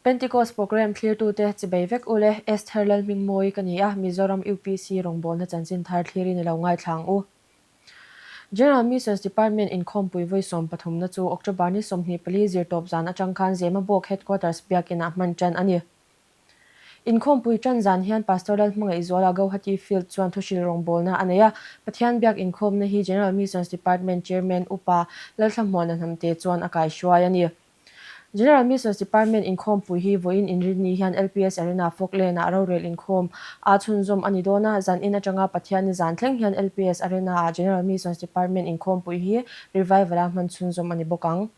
Pentecost Programme thlirtute chibei vek ule, Esther Lalhmingmawii ka ni a, Mizoram UPC rawngbawlna chanchin thar thlirin i lo ngaithla ang u. General Missions Department inkhawmpui vawi sawmpathumna chu October ni 24 zirtawp zan atang khan Zemabawk Headquarters biakinah hman tan a ni. Inkhawmpui tan zan hian Pastor Lalhmangaihzuala Gauhati Field chuan thuhril rawngbawlna a nei a, Pathian biak inkhawmna hi General Missions Department Chairman Upa Lalthlamuana Hnamte chuan a kaihruai a ni. General Missions Department inkhawmpui hi vawiin inrinni hian LPS Arena Falkland-ah rorel inkhawm a chhunzawm a ni dawn a, zan in atanga Pathianni zan thleng hian LPS Arena-ah General Missions Department inkhawmpui hi revival-a hman chhunzawm a ni bawk ang.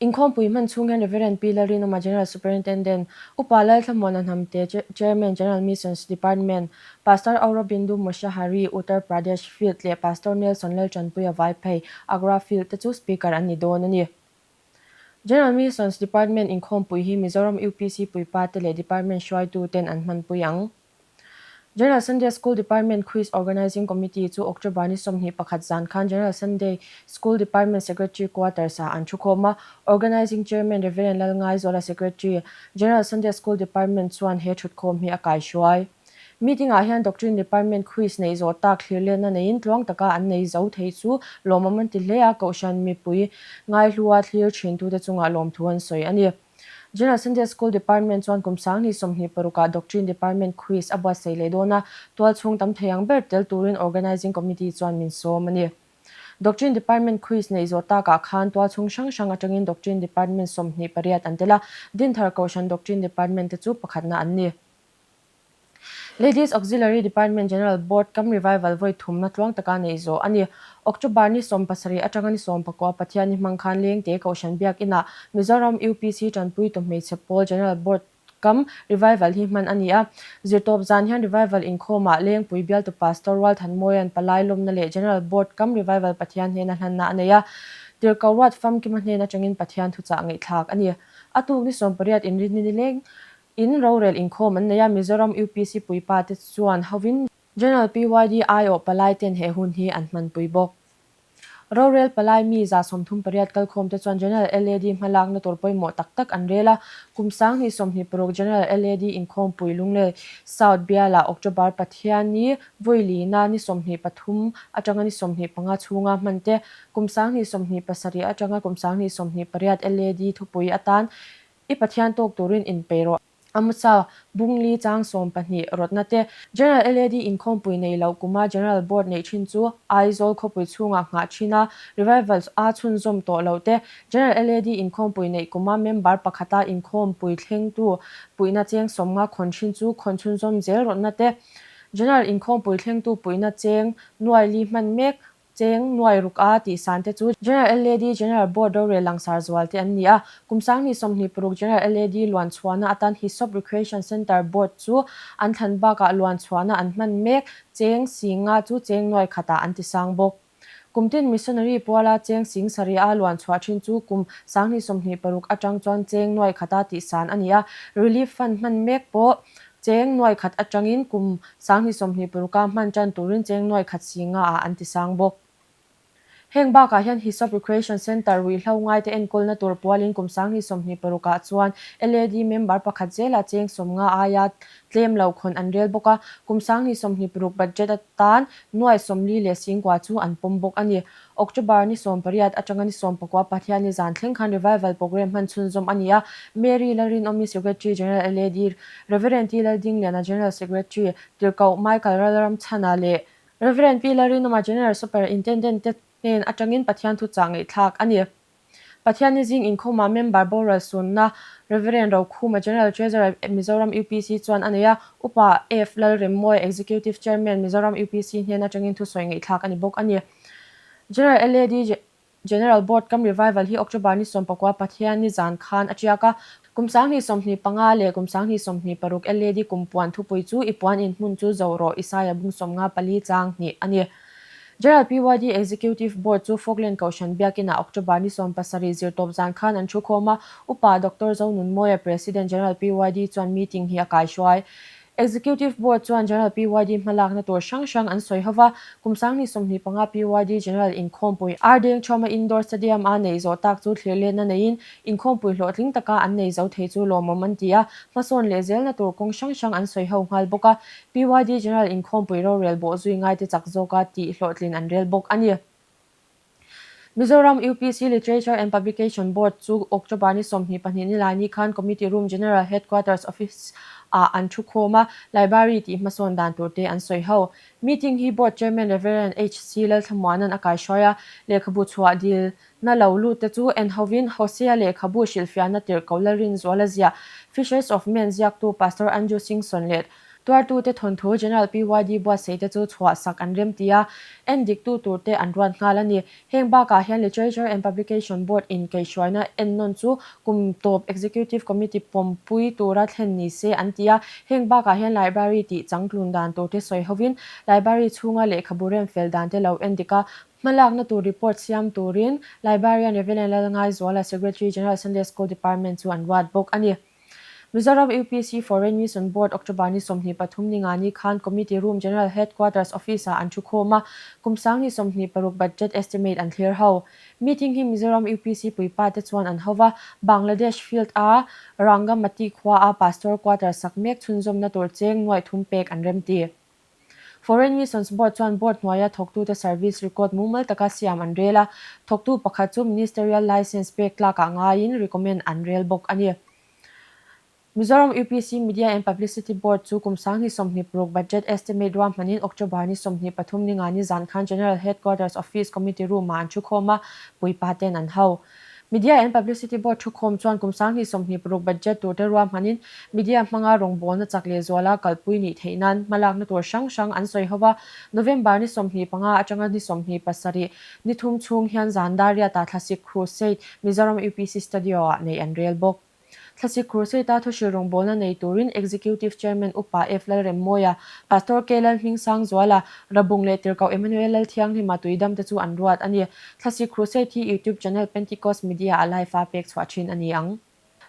Inkhawmpui hman chhung hian Reverend Pi Lalrinawma General Superintendent, Upa Lalthlamuana Hnamte Chairman General Missions Department, Pastor Aurobindu Mushahary Uttar Pradesh Field leh Pastor Nelson Laltanpuia Vaiphei Agra Field te chu Speaker an ni dawn a ni. General Missions Department inkhawmpui hi Mizoram UPC puipa te leh Department hruaitu ten an hmanpui ang. General Sunday School Department Quiz Organising Committee chu October ni 21 zan khan General Sunday School Department Secretary Quarters ah an thukhawm a, Organising Chairman Rev. Lalngaizuala Secretary, General Sunday School Department chuan he thutkhawm hi a kaihruai. Meeting ah hian Doctrine Department Quiz neih zawh tak thlirlenna neiin tluang taka an nei zo thei chu lawmawm an ti hle a, Kohhran mipui ngaihlua thlir thintute chungah lawmthu an sawi a ni. General Sunday School Department chuan kum 2026 ah Doctrine Department Quiz a buatsaih leh dawn a, tualchhung tam thei ang ber tel turin Organising Committee chuan min sawm a ni. Doctrine Department Quiz neih zawh takah khan tualchhung hrang hrang atangin Doctrine Department 28 an tel a, Dinthar Kohhran Doctrine Department te chu pakhatna an ni. Ladies Auxiliary Department General Board Kam Revival vawi thumna tluang taka neih zawh a ni. October ni 17 atanga ni 19 Pathianni hmang khan Lengte Kohhran Biakinah Mizoram UPC Tanpuitu Hmeichhe Pawl General Board Kam Revival hi hman a ni a. Zirtawp zan hian Revival inkhawmah Lengpui bialtu Pastor Rualthanmawia'n palai lawmna leh General Board Kam Revival Pathian hnena hlanna a nei a. Tirhkoh Ruat Famkima hnen atangin Pathian thuchah ngaihthlak a ni. A tuk ni 18 inrinni nileng In rorel inkhawm an nei a, Mizoram UPC puipa te chuan hovin General PYD aiawh palai ten he hun hi an hmanpui bawk. Rorel palai mi 38 kalkhawm te chuan General LAD hmalakna tur pawimawh tak tak an rel a, kum 2026 General LAD inkhawmpui Lunglei South bialah October Pathianni Vawilina ni 23 atanga ni 25 chhunga hman te, kum 2027 atanga kum 2028 LAD thupui atan I Pathian tawk turin inpei rawh. Amosa, Bungli chang 12 rawtna te, General LAD inkhawmpui nei loh kuma General Board neih thin chu Aizawl khawpui chhungah nghah thin a, Revival a chhunzawm tawh loh te, General LAD inkhawmpui neih kuma member pakhata inkhawmpui thlengtu puihna cheng 50 khawn thin chu khawn chhunzawm zel rawtna te, General inkhawmpui thlengtu puihna cheng nuai li hman mek Cheng nuai ruk a tih san te chu General LAD General Board rorel langsar zual te an ni a. Kum 2026 General LAD luan chhuahna atan Hisop Recreation Centre Board chu an thlan bakah luan chhuahna an hman mek cheng 50 chu cheng nuai khatah an ti sang bawk. Kum tin Missionary puala cheng 70,000 a luan chhuah thin chu kum 2026 atang chuan cheng nuai khata tih san a ni a. Relief Fund hman mek pawh Cheng nuai khat atangin kum 2026 a hman tan turin cheng nuai khat 50 ah an ti sang bawk. Heng bakah hian Hisop Recreation Centre ruihhlo ngaite enkawlna tur pualin kum 2026 ah chuan LAD member pakhat zelah cheng 50 aia tlem lo khawn an rel bawk a, kum 2026 budget atan nuai 40,000 chu an pawm bawk a ni. October ni 18 atanga ni 19 Pathianni zan thleng khan Revival Programme hman chhunzawm a ni a, Mary Lalrinawmi Secretary General LAD, Rev. T Laldingliana General Secretary, Tirhkoh Michael Ralramchhana leh Rev. P Lalrinawma General Superintendent te hnen atangin Pathian thuchah ngaihthlak a ni. Pathianni zing inkhawmah member boral sunna Rev. Rokhuma General Treasurer Mizoram UPC chuan a nei a, Upa F Lalremmawi Executive Chairman Mizoram UPC hnen atangin thusawi ngaihthlak a ni bawk a ni. General LAD General Board Kam Revival hi October ni 19 Pathianni zan khan a tiak a, kum 2025 leh kum 2026 LAD kum puan thupui chu i puan in hmun chu zo rawh Isaia bung 54 chang hnih a ni. General PYD Executive Board chu Falkland Kohhran Biakinah October ni 17 zirtawp zan khan an thu khawm a, Upa Doctor Zonunmawia President General PYD chuan meeting hi a kaihruai. Executive Board chuan General PYD hmalakna tur hrang hrang an sawi hova, kum 2025 PYD General inkhawmpui Ardengchhuama Indoor Stadium a neih zawh tak chu thlirletna neiin inkhawmpui hlawhtling taka an nei zo thei chu lawmawm an ti a, hmasawn leh zelna tur kawng hrang hrang an sawi ho nghal bawk a, PYD General inkhawmpui rorel bawhzui ngaite chak zawka tih hlawhtlin an rel bawk a ni. Mizoram UPC Literature and Publication Board chu October ni 22 Nilaini khan Committee Room General Headquarters Office ah an thu khawm a, Library tih hmasawn dan tur te an sawi ho. Meeting hi Board Chairman Rev. HC Lalthlamuana'n a kaihruai a, lehkhabu chhuah dil na lo lut te chu en hovin Hosea lehkhabu hrilhfiahna tirhkoh Lalrinzuala ziah Fishers of Men ziaktu Pastor Andrew Singson leh Tuartute thawnthu General PYD buatsaih te chu chhuah sak an rem ti a, en diktu tur te an ruat nghal a ni. Heng bakah hian Literature and Publication Board in keihruaina ennawn chu kum tawp Executive Committee pawmpui tura thlen ni se an ti a, heng bakah hian Library tih changtlun dan tur te sawi hovin Library chhunga lehkhabu rem fel dan te lo en dik a, hmalakna tur report siam turin Librarian Rev. Lalngaizuala Secretary General Sunday School Department chu an ruat bawk a ni. Mizoram UPC Foreign Mission Board October ni 23 ningani khan Committee Room General Headquarters Office ah an thu khawm a, kum 2026 budget estimate an thlir ho. Meeting hi Mizoram UPC puipa te chuan an ho va, Bangladesh field a Rangamati khua a Pastor Quarter sak mek chhunzawmna tur cheng nuaih thum pek an remti. Foreign Missions Board chuan board hnuaia thawktute service record mumal taka siam an rel a, thawktu pakhat chu ministerial licence pek tlakah ngaiin recommend an rel bawk a ni. Mizoram UPC Media and Publicity Board chu kum 2026 budget estimate ruahmanin October ni 23 ni ngani zan khan General Headquarters Office Committee Room-ah an thukhawm a, puipa ten an ho. Media and Publicity Board thukhawm chuan kum 2026 budget turte ruahmanin media hmanga rawngbawlna chak leh zuala kalpui nih theih nan hmalakna tur hrang hrang an sawi ho va. November ni 25 atanga ni 27 ni thum chhung hian zan Dariata Thlasik Crusade Mizoram UPC Studio-ah neih an rel bawk. Thlasik Crusade-a thuhrilh rawngbawlna nei turin Executive Chairman Upa F. Lalremmawia, Pastor K. Lalhmingsangzuala, Rabung leh Tirhkoh Emmanuel Lalthianghlima tuidam te chu an ruat a ni. Thlasik Crusade hi YouTube channel Pentecost Media-a live-a pek chhuah thin a ni ang.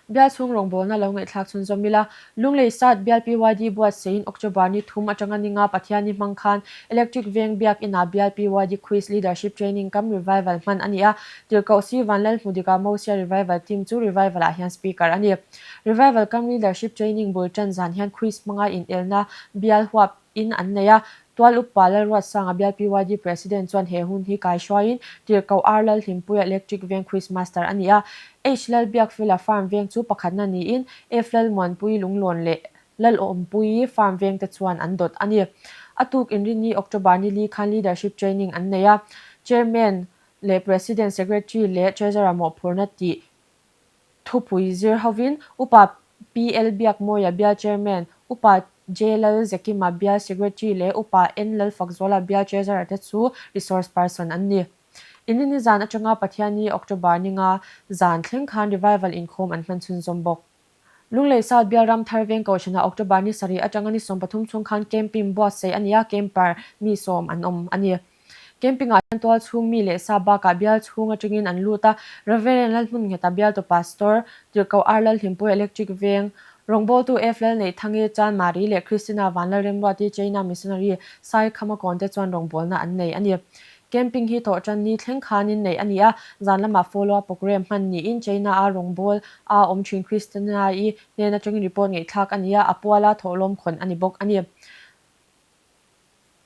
Bial chhung rawngbawlna lo ngaihthlak chhunzawm ila, Lunglei Sat Bial PYD buatseiin October ni thum atanga ni nga Pathianni hmang khan Electric Veng Biak Inah Bial PYD Quiz Leadership Training Cum Revival hman a ni a, Tirhkoh Si Vanlalhmudika Mosia Revival Team chu Revival ah hian Speaker a ni. Revival Cum Leadership Training bul tan zan hian Quiz hmanga inelna bial huap in an nei a, Tual Upa Lalruatsanga bial PYD President chuan he hun hi kaihruaiin Tirhkoh R Lalhlimpuia Electric Veng Quiz Master a ni a, H Lalbiakfela Farm Veng chu pakhatna niin F Lalmuanpui Lunglawn leh Lalawmpuii Farm Veng te chuan an dawt a ni. A tuk Inrinni October ni li khan Leadership Training an nei a, Chairman leh President, Secretary leh Treasurer mawhphurhna tih thupui zir hovin Upa PL Biakmawia Bial Chairman, Upa J Lal Zekima Bial Secretary leh Upa N Lalfakzuala Bial Treasurer te chu Resource Person an ni. Inrinni zan atanga Pathianni October ni nga zan thleng khan Revival inkhawm an hman chhunzawm bawk. Lunglei South Bial Ramthar Veng Kohhranah October ni sarih atanga ni 13 chhung khan camping buatsaih a ni a, camper mi sawm an awm a ni. Camping ah hian tual chhung mi leh sa bakah bial chhung atangin an lut a, Reverend Lalhmunnghet-a bialtu Pastor, Tirhkoh R Lalhlimpui Electric Veng, Rawngbawltu F Lalneihthangi, Chan Mari leh Christina Vanlalremruati China Missionary Sai Khamakawn te chuan rawngbawlna an nei a ni. Camping hi thawhtan ni thleng khanin neih a ni a, zan lamah follow up program hman niin China-a rawngbawl a awm thin Christina-i hnen atangin report ngaihthlak a ni a, a puala thawhlawm khawn a ni bawk a ni.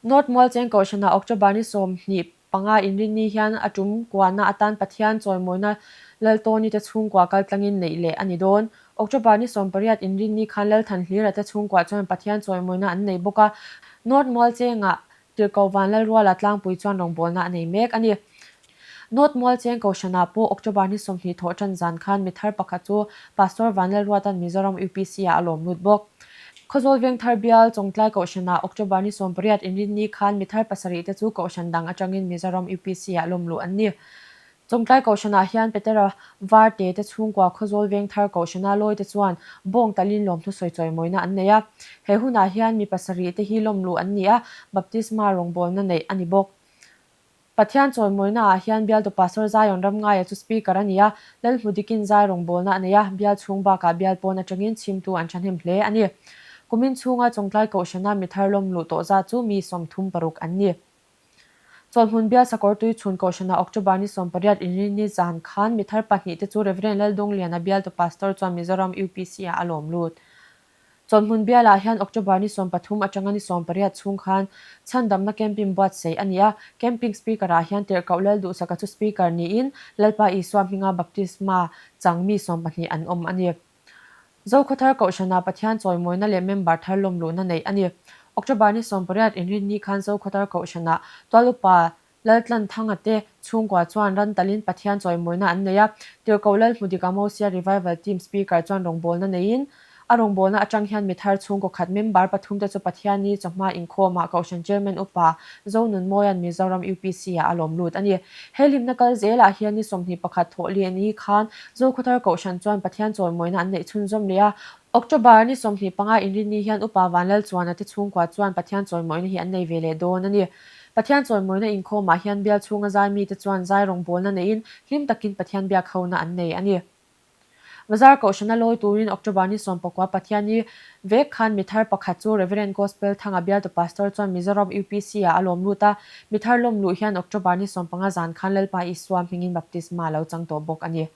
North Mualcheng Kohhranah October ni 25 inrinni hian a tum kuahna atan Pathian chawimawina Laltawni te chhungkua kaltlangin neih leh a ni dawn. October ni 18 inrinni khan Lalthanhlira te chhungkua chuan Pathian chawimawina an nei bawk a, North Mualchengah Tirhkoh Vanlalruala tlangpui chuan rawngbawlna a nei mek a ni. North Mualcheng Kohhranah pawh October ni 20 thawh tan zan khan mi thar pakhat chu Pastor Vanlalruata'n Mizoram UPC-ah a lawm lut bawk. Khawzawl Vengthar Bial Chawngtlai Kohhranah October ni 18 inrinni khan mi thar pasarih te chu Kohhran dang atangin Mizoram UPC-ah lawm luh an ni. Chawngtlai Kohhranah hian Petera Varte te chhungkua Khawzawl Vengthar Kohhrana lawi te chuan bawng talin lawmthu sawi chawimawina an nei a. He hunah hian mi pasarih te hi lawm luh an ni a, baptisma rawngbawlna neih a ni bawk. Pathian chawimawina ah hian bialtu Pastor Zion Ramngaia chu Speaker a ni a, Lalhmudikin zai rawngbawlna a nei a, bial chhung bakah bial pawn atangin chhimtu an thahnem hle a ni. Kumin chhunga Chawngtlai Kohhrana mi thar lawm luh tawh zat chu mi 36 an ni. Chawlhhmun bial Sakawrtui chhun Kohhrana October ni 18 Inrinni zan khan mi thar pahnihte chu Rev. Laldongliana bialtu Pastor chuan Mizoram UPC-ah a lawm lut. Chawlhhmun bialah hian October ni 13 atanga ni 18 chhung khan chhandamna camping buatsaih a ni a, camping speaker-ah hian Tirhkoh Lalduhsaka chu speaker niin Lalpa Isua hminga baptisma chang mi 12 an awm a ni. Zokhawthar Kohhrana Pathian chawimawina leh member thar lawmluhna neih a ni. October ni 18 inrinni khan Zokhawthar Kohhrana Tualupa Laltlanthanga te chhungkua chuan ran talin Pathian chawimawina an nei a, Tirhkoh Lalhmudika Mosia Revival Team Speaker chuan rawngbawlna neiin, a rawngbawlna atang hian mi thar chhungkaw khat member pathum te chu Pathianni chawhma inkhawmah Kohhran Chairman Upa Zonunmawia'n Mizoram UPC-ah a lawm lut a ni. He hlimna kal zelah hian ni 21 thawh leh ni khan Zokhawthar Kohhran chuan Pathian chawimawina an neih chhunzawm leh a, October ni 25 inrinni hian Upa Vanlalchuana te chhungkua chuan Pathian chawimawina hi an nei ve leh dawn a ni. Pathian chawimawina inkhawmah hian bial chhunga zai mite chuan zai rawngbawlna neiin hlim takin Pathian biak hona an nei a ni. Bazar Kohhrana lawi turin October ni 19 Pathianni vek khan mi thar pakhat chu Reverend Gospel Thanga bialtu Pastor chuan Mizoram UPC-ah a lawm lut a, mi thar lawm luh hian October ni 15 zan khan Lalpa Isua hmingin baptisma a lo chang tawh bawk a ni.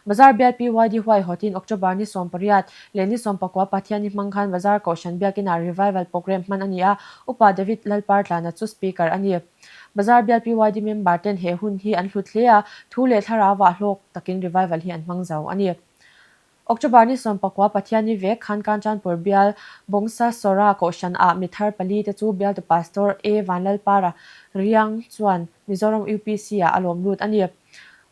Bazar bial PYD huaihawtin October ni 18 leh ni 19 Pathianni hmang khan Bazar Kohhran Biakinah Revival Programme hman a ni a, Upa David Lalpartlana chu Speaker a ni. Bazar bial PYD member ten he hun hi an hlut hle a, thu leh thlarau ah hlawk takin Revival hi an hmang zo a ni. October ni 19 Pathianni vek khan Kanchanpur bial Bawngsa Sora Kohhran ah mi thar pali te chu bialtu Pastor A Vanlalpara Riang chuan Mizoram UPC ah a lawm lut a ni.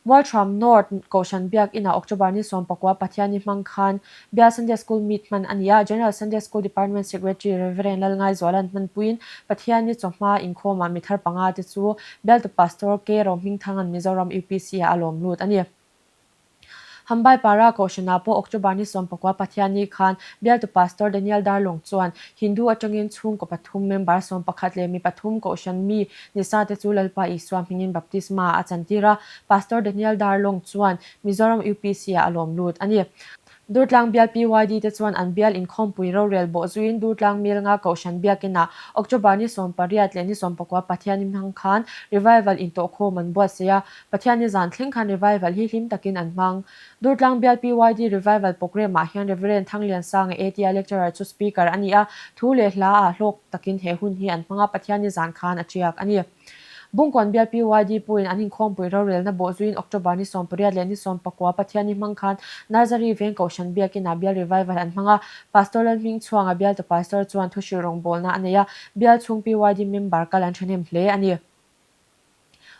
Mualthram North Kohhran Biak Inah October ni 19 Pathianni hmang khan Bial Sunday School Meet hman a ni a, General Sunday School Department Secretary Rev. Lalngaizuala'n hmanpuiin Pathianni chawhma inkhawmah mi thar panga te chu Bialtu Pastor K. Rohmingthanga'n Mizoram UPC-ah a lawm lut a ni. Hambai Para Kohhranah pawh October ni 19 Pathianni khan Bialtu Pastor Daniel Darlong chuan Hindu atangin chhungkaw pathum member 11 leh mi pathum Kohhran mi Nisa te chu Lalpa Isua hmingin baptisma a chantir a, Pastor Daniel Darlong chuan Mizoram UPC-ah a lawm lut a ni. Durtlang bial PYD te chuan an bial inkhawmpui rorel bawh zuiin Durtlang Melnga Kohhran Biakinah October ni 18 leh ni 19 Pathian hmang khan Revival intawhkhawm an buatsaih a, Pathianni zan thleng khan Revival hi hlim takin an hmang. Durtlang bial PYD Revival Programme-ah hian Reverend Thangliansanga ATI Lecturer chu Speaker a ni a, thu leh hla-ah hlawk takin he hun hi an hmang a, Pathianni zan khan a tiak a ni. Bungkawn bial PYD puiin an inkhawmpui rorelna bawh zuiin October ni 18 leh ni 19 Pathianni hmang khan Nazari Veng Kohhran Biakinah Bial Revival an hmang a, Pastor Lalhmingchhuanga bialtu Pastor chuan thuhrilh rawngbawlna a nei a, bial chhung PYD member kal an thahnem hle a ni.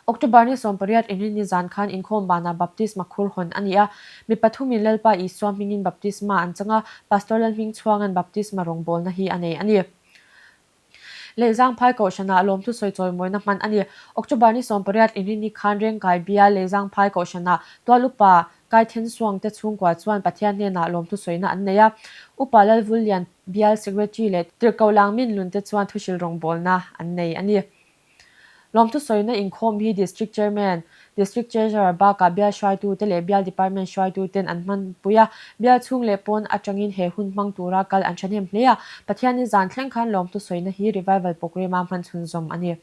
October ni 18 Inrinni zan khan inkhawm banah baptisma khur hawn a ni a, mi pathumin Lalpa Isua hmingin baptisma an chang a, Pastor Lalhmingchhuanga'n baptisma rawngbawlna hi a nei a ni. Leizangphai Kohhranah lawmthu sawi chawimawina hman a ni. October ni 18 Inrinni khan Rengkai bial Leizangphai Kohhranah tual upa Kaithen Suangte chhungkua chuan Pathian hnenah lawmthu sawina an nei a, Upa Lalvullian bial Secretary leh Tirhkoh Langmin Lunte chuan thuhrilh rawngbawlna an nei a ni. Lawmthu sawina inkhawm hi District Chairman, District Treasurer bakah bial hruaitute leh bial Department hruaituten an hmanpui a, bial chhung leh pawn atangin he hun hmang tura kal an thahnem hle a, Pathianni zan thleng khan lawmthu sawina hi Revival Programme-a hman chhunzawm a ni.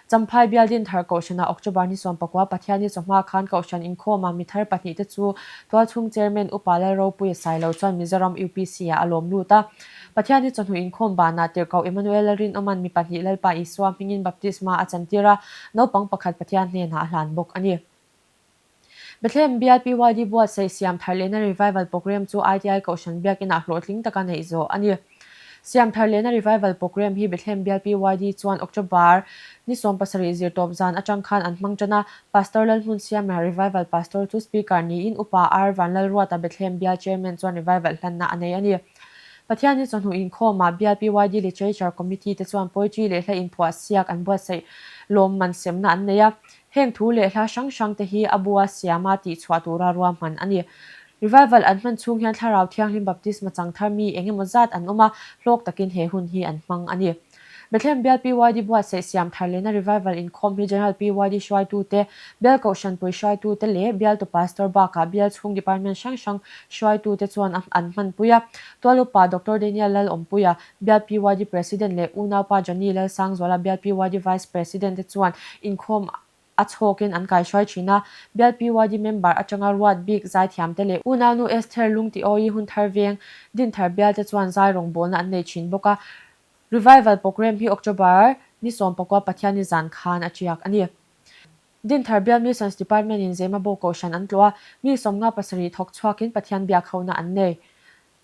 Champhai bial Dinthar Kohhranah October ni 19 Pathianni chawhma khan Kohhran inkhawma mi thar pahnihte chu Tualchhung Chairman Upa Lalropuia Sailo chuan Mizoram UPC-ah a lawm lut a. Pathianni chawhnu inkhawm banah Tirhkoh Emmanuel Lalrinawma'n mi pahnih Lalpa Isua hmingin baptisma a chantir a, naupang pakhat Pathian hnenah a hlan bawk a ni. Bethlehem bial PYD buatsaih siam thar lehna Revival Programme chu ITI Kohhran Biakinah hlawhtling taka neih zawh a ni. Siam thar lehna Revival Programme hi Bethlehem bial PYD chuan October ni 17 zirtawp zan atang khan an hmang tan a, Pastor Lalhmunsiama Revival Pastor chu Speaker niin Upa R Vanlalruata Bethlehem bial Chairman chuan Revival hlanna a nei a ni. Pathian hi chawhnu inkhawmah bial PYD Literature Committee te chuan poetry leh hla inphuah siak an buatsaih lawmman semna an nei a. Heng thu leh hla hrang hrang te hi a bua siama tihchhuah tura ruahman a ni. Revival an hman chhung hian Thlarau Thianghlim Baptisma chang thar mi eng emaw zat an awm a, hlawk takin he hun hi an hmang a ni. Bethlehem Bial PYD buatsaih siam thar lehna Revival inkhawm hi General PYD hruaitute, Bial Kohhranpui hruaitute leh Bialtu Pastor bakah Bial chhung Department hrang hrang hruaitute chuan an hmanpui a. Tual upa Doctor Daniel Lalawmpuia, Bial PYD President leh unaupa Johnny Lalsangzuala Bial PYD Vice President te chuan inkhawm a chhawkin an kaihruai thin a. Bial PYD member atanga ruat bik zaithiamte leh unaunu Esther Lungtiawi Hunthar Veng Dinthar Bial te chuan zai rawngbawlna an nei thin bawk a. Revival Programme hi October ni 14 Pathianni zan khan a tiak a ni. Dinthar Bial Missions Department in Zemabawk Kohhran an tlawh a, mi 57 thawk chhuakin Pathian biak hona an nei.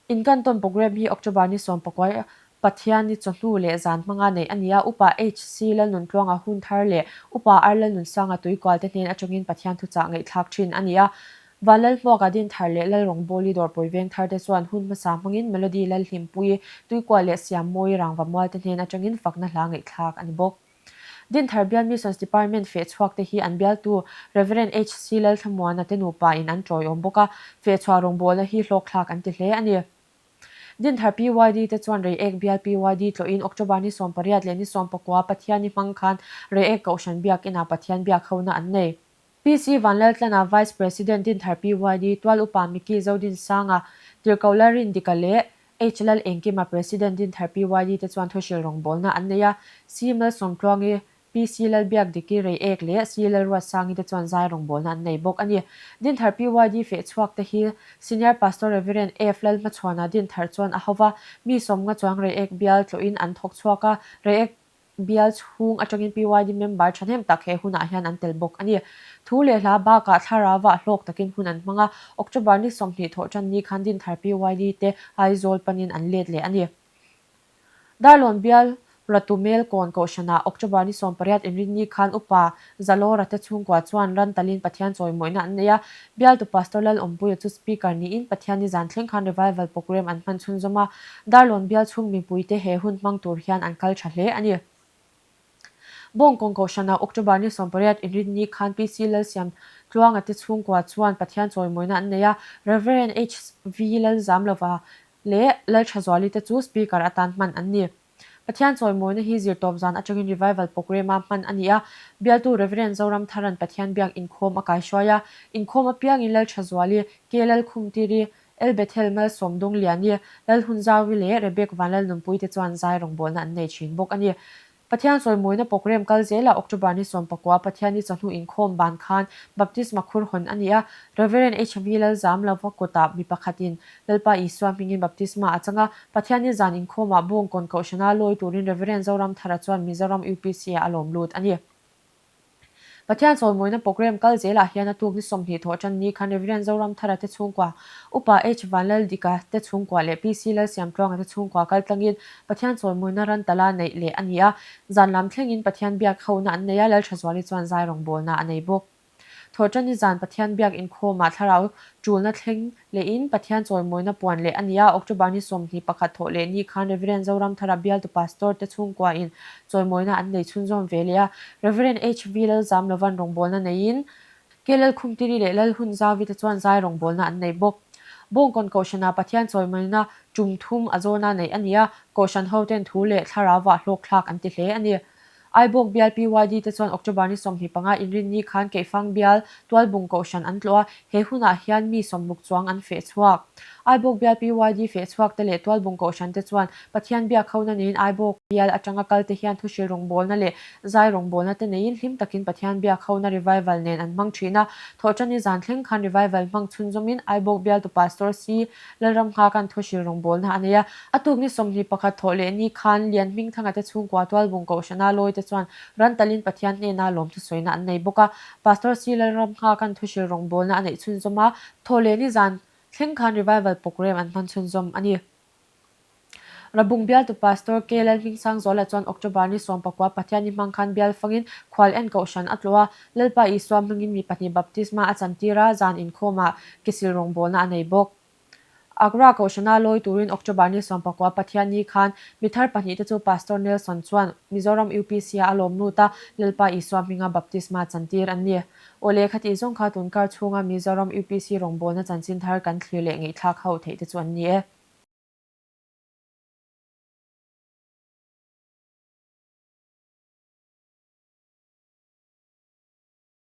Inkantawn Programme hi October ni 19 Pathianni chawhnu leh zan hmanga neih a ni a, Upa HC Lalnuntluanga hun thar leh Upa R Lalnunsanga tuikual te hnen atangin Pathian thuchah ngaihthlak thin a ni a. Vanlalhmuaka Dinthar leh Lalrawngbawli Dawrpui Vengthar te chuan hun hmasa hmangin Melody Lalhlimpuii Tuikual leh Siammawi Rangva Mual te hnen atangin fakna hla ngaihthlak a ni bawk. Dinthar Bial Missions Department fehchhuak te hi an bialtu Rev. HC Lalthlamuana te nupa in an tawiawm bawk a, fehchhuah rawngbawlna hi hlawkthlak an ti hle a ni. Dinthar PYD te chuan Reiek Bial PYD tlawhin October ni 18 leh ni 19 Pathianni hmang khan Reiek Kohhran Biakinah Pathian biak hona an nei. PC Vanlaltlana, Vice President Dinthar PYD, Tual Upa Mickey Zodinsanga, Tirhkoh Lalrindika leh H Lal Engkima President Dinthar PYD te chuan thuhril rawngbawlna an nei a, C Malsawmtluangi, PC Lalbiakdiki Reiek leh C Lalruatsangi te chuan zai rawngbawlna an nei bawk a ni. Dinthar PYD fehchhuak te hi Senior Pastor Rev. F Lalhmachhuana Dinthar chuan a hova, mi 50 chuang Reiek bial tlawhin an thawk chhuak a, Reiek Bial chhung atangin PYD member thahnem tak he hunah hian an tel bawk a ni. Thu leh hla bakah thlarauah hlawk takin hun an hmang a, October ni 20 thawh tan ni khan Dinthar PYD te Aizawl panin an let leh a ni. Darlawn bial Ratu Melkawn Kohhranah October ni 18 inrinni khan Upa Zalawra te chhungkua chuan ran talin Pathian chawimawihna an nei a, Bialtu Pastor Lalawmpuia chu Speaker niin Pathian ni zan thleng khan Revival Programme an hman chhunzawm a, Darlawn bial chhung mipuite he hun hmang tur hian an kal tha hle a ni. Bawngkawng Kohhranah October ni 18 inrinni khan PC Lalsiam Tluanga te chhungkua chuan Pathian chawimawihna an nei a, Rev. HV Lalzamlova leh Lalthazuali te chu Speaker atan hman an ni. Pathian chawimawina hi zirtawp zan atangin Revival Programme-a hman a ni a, bialtu Rev. Zoramtharan Pathian biak inkhawm a kaihruai a, inkhawm apiangin Lalthazuali, K Lalkhumtiri, El Bethel Malsawm Dawngliani, Lalhunzaui leh Rebek Vanlalnunpui te chuan zai rawngbawlna an nei thin bawk a ni. Pathian chawimawina programme kal zelah October ni 19 Pathianni chawhnu inkhawm ban khan Baptisma khur hawn a ni a, Rev. HV Lalzamlova kutah mi pakhatin Lalpa Isua hmingin Baptisma a chang a, Pathianni zan inkhawmah Bawngkawn Kohhrana lawi turin Rev. Zoramthara chuan Mizoram UPC-ah a lawm lut a ni. Pathian chawimawina programme kal zelah hian a tuk ni 20 thawh tan ni khan Rev. Zoramthara te chhungkua, Upa H. Vanlaldika te chhungkua leh PC Lalsiamtluanga te chhungkua kal tlangin Pathian chawimawina ran tala neih leh a ni a, zan lam thlengin Pathian biak hona an nei a, Lalthazuali chuan zai rawngbawlna a nei bawk. Thawhṭanni zan Pathian biak inkhawmah thlarau ṭulna thleng lehin Pathian chawimawina puan leh a ni a, October ni 21 thawh leh ni khan Rev. Zoramthara bialtu Pastor te chhungkuain chawimawina an nei chhunzawm ve leh a, Rev. HV Lalzamlovan rawngbawlna neiin K Lalkhumtiri leh Lalhunzauvi te chuan zai rawngbawlna an nei bawk. Bawngkawn Kohhranah Pathian chawimawina ṭum thum a zawna neih a ni a, Kohhran hoten thu leh thlarauah hlawkthlak an ti hle a ni. Aibawk bial PYD te chuan October ni 25 inrinni khan Keifang bial Tualbung Kohhran an tlawh a, he hunah hian mi 60 chuang an feh chhuak. Aibawk bial PYD feh chhuak te leh Tualbung Kohhran te chuan Pathian biak hona neiin Aibawk bial atanga kal te hian thuhril rawngbawlna leh zai rawngbawlna te neiin hlim takin Pathian biak hona revival nen an hmang thin a. Thawhṭanni zan thleng khan revival hmang chhunzawmin Aibawk bialtu Pastor C. Lalramnghakan thuhril rawngbawlna a nei a, a tuk ni 21 thawh leh ni khan Lianhmingthanga te chhungkua Tualbung Kohhrana lawi te chuan ran talin Pathian hnena lawmthu sawina an nei bawk a. Pastor C. Lalramnghakan thuhril rawngbawlna a neih chhunzawm a, thawh leh ni zan thleng khan revival programme an hman chhunzawm a ni. Rabung bialtu Pastor K. Lalhmingsangzuala chuan October ni 19 Pathianni hmang khan bial fangin khual en kohhran a tlawh a, Lalpa Isua hmangin mi pahnih baptisma a chantir a, zan inkhawmah kesil rawngbawlna a nei bawk. Agra kohhrana lawi turin October ni 19 Pathianni khan mi thar pahnih te chu Pastor Nelson chuan Mizoram UPC-ah a lawm lut a, Lalpa Isua hminga baptisma chantir an ni. Aw lehkha tih zawng kha tunkar chhunga Mizoram UPC rawngbawlna chanchin thar kan thlir leh ngaihthlak ho theih te chu an ni e.